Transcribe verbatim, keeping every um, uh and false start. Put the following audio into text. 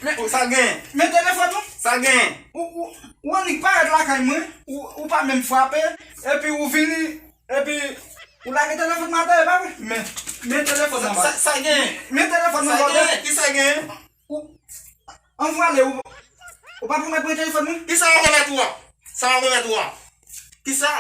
Men, sa gen. Men telefòn ou. Sa gen. Ou, ou, ou annik parèt lakay mwen, ou, ou pa menm frape, epi ou vini, epi ou lage telefòn mwen atè, e pa vre? Men, men telefòn nan. Sa, sa gen. Men telefòn nan. Sa gen. Ki sa gen? Ou, ann vwale, ou, ou pa pwomèt mwen telefòn mwen? Ki sa yon remèt ou a? Sa yon remèt ou a? Ki sa?